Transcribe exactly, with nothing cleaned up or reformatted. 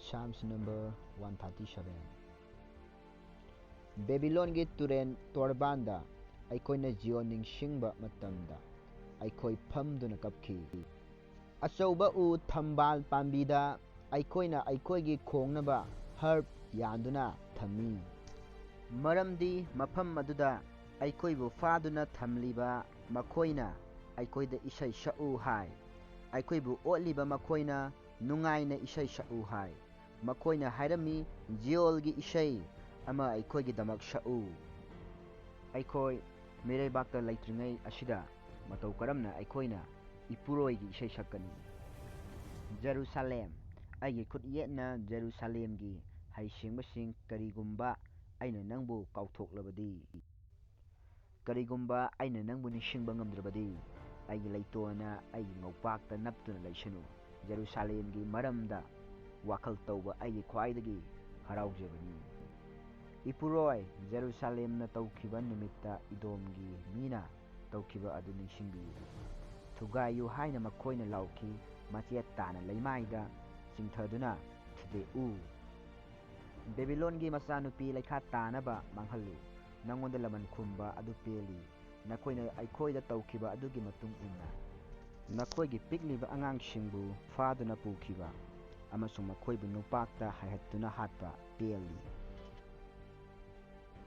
Psalms number one thirty-seven. ꯕꯦꯕꯤꯂꯣꯟꯒꯤ ꯇꯨꯔꯦꯜ ꯇꯣꯔꯕꯥꯟꯗ ꯑꯩꯈꯣꯏꯅ ꯖꯤꯑꯣꯟ ꯅꯤꯡꯁꯤꯡꯕ ꯃꯇꯝꯗ ꯑꯩꯈꯣꯏ ꯐꯝꯗꯨꯅ ꯀꯞꯈꯤ꯫ ꯑꯆꯧꯕ ꯎ ꯊꯝꯕꯥꯜ ꯄꯥꯝꯕꯤꯗ ꯑꯩꯈꯣꯏꯅ ꯑꯩꯈꯣꯏꯒꯤ ꯈꯣꯡꯅꯕ ꯍꯥꯔꯞ ꯌꯥꯟꯗꯨꯅ ꯊꯝꯃꯤ꯫ ꯃꯔꯝꯗꯤ ꯃꯐꯝ ꯑꯗꯨꯗ ꯑꯩꯈꯣꯏꯕꯨ ꯐꯥꯗꯨꯅ ꯊꯝꯂꯤꯕ ꯃꯈꯣꯏꯅ ꯑꯩꯈꯣꯏꯗ ꯏꯁꯩ ꯁꯛꯎ ꯍꯥꯏ꯫ ꯑꯩꯈꯣꯏꯕꯨ ꯑꯣꯠꯂꯤꯕ ꯃꯈꯣꯏꯅ ꯅꯨꯡꯉꯥꯏꯅ ꯏꯁꯩ ꯁꯛꯎ ꯍꯥꯏ꯫ ꯃꯈꯣꯏꯅ ꯍꯥꯏꯔꯝꯃꯤ, "ꯖꯤꯑꯣꯜꯒꯤ ꯏꯁꯩ ꯑꯃ ꯑꯩꯈꯣꯏꯒꯤꯗꯃꯛ ꯁꯛꯎ"꯫ ꯑꯩꯈꯣꯏ ꯃꯤꯔꯩꯕꯥꯛꯇ ꯂꯩꯇ꯭ꯔꯤꯉꯩ ꯑꯁꯤꯗ ꯃꯇꯧ ꯀꯔꯝꯅ ꯑꯩꯈꯣꯏꯅ ꯏꯄꯨꯔꯣꯏꯒꯤ ꯏꯁꯩ ꯁꯛꯀꯅꯤ? ꯖꯦꯔꯨꯁꯥꯂꯦꯝ, ꯑꯩꯒꯤ ꯈꯨꯠ ꯌꯦꯠꯅ ꯖꯦꯔꯨꯁꯥꯂꯦꯝꯒꯤ ꯍꯩꯁꯤꯡꯕꯁꯤꯡ, ꯀꯔꯤꯒꯨꯝꯕ ꯑꯩꯅ ꯅꯪꯕꯨ ꯀꯥꯎꯊꯣꯛꯂꯕꯗꯤ, ꯀꯔꯤꯒꯨꯝꯕ ꯑꯩꯅ ꯅꯪꯕꯨ ꯅꯤꯡꯁꯤꯡꯕ ꯉꯝꯗ꯭ꯔꯕꯗꯤ, ꯑꯩꯒꯤ ꯂꯩꯇꯣꯟꯅ ꯑꯩꯒꯤ ꯉꯧꯄꯥꯛꯇ ꯅꯞꯇꯨꯅ ꯂꯩꯁꯅꯨ꯫ ꯖꯦꯔꯨꯁꯥꯂꯦꯝꯒꯤ ꯃꯔꯝꯗ ꯋꯥꯈꯜ ꯇꯧꯕ ꯑꯩꯒꯤ ꯈ꯭ꯋꯥꯏꯗꯒꯤ ꯍꯔꯥꯎꯖꯕꯅꯤ꯫ ꯏꯄꯨꯔꯣꯏ, ꯖꯦꯔꯨꯁꯥꯂꯦꯝꯅ ꯇꯧꯈꯤꯕ ꯅꯨꯃꯤꯠꯇ ꯏꯗꯣꯝꯒꯤ ꯃꯤꯅ ꯇꯧꯈꯤꯕ ꯑꯗꯨ ꯅꯤꯡꯁꯤꯡꯕꯤꯌꯨ꯫ "ꯊꯨꯒꯥꯏꯌꯨ" ꯍꯥꯏꯅ ꯃꯈꯣꯏꯅ ꯂꯥꯎꯈꯤ, ꯃꯆꯦꯠ ꯇꯥꯅ ꯂꯩꯃꯥꯏꯗ ꯆꯤꯡꯊꯗꯨꯅ ꯊꯨꯗꯦꯛꯎ꯫ ꯕꯦꯕꯤꯂꯣꯟꯒꯤ ꯃꯆꯥꯅꯨꯄꯤ ꯂꯩꯈꯥ ꯇꯥꯅꯕ ꯃꯥꯡꯍꯜꯂꯨ꯫ ꯅꯪꯉꯣꯟꯗ ꯂꯃꯟ ꯈꯨꯝꯕ ꯑꯗꯨ ꯄꯦꯜꯂꯤ꯫ ꯅꯈꯣꯏꯅ ꯑꯩꯈꯣꯏꯗ ꯇꯧꯈꯤꯕ ꯑꯗꯨꯒꯤ ꯃꯇꯨꯡ ꯏꯟꯅ ꯅꯈꯣꯏꯒꯤ ꯄꯤꯛꯂꯤꯕ ꯑꯉꯥꯡꯁꯤꯡꯕꯨ ꯐꯥꯗꯨꯅ ꯄꯨꯈꯤꯕ ꯑꯃꯁꯨꯡ ꯃꯈꯣꯏꯕꯨ ꯅꯨꯄꯥꯛꯇ ꯍꯥꯏꯍꯠꯇꯨꯅ ꯍꯥꯠꯄ ꯄꯦꯜꯂꯤ꯫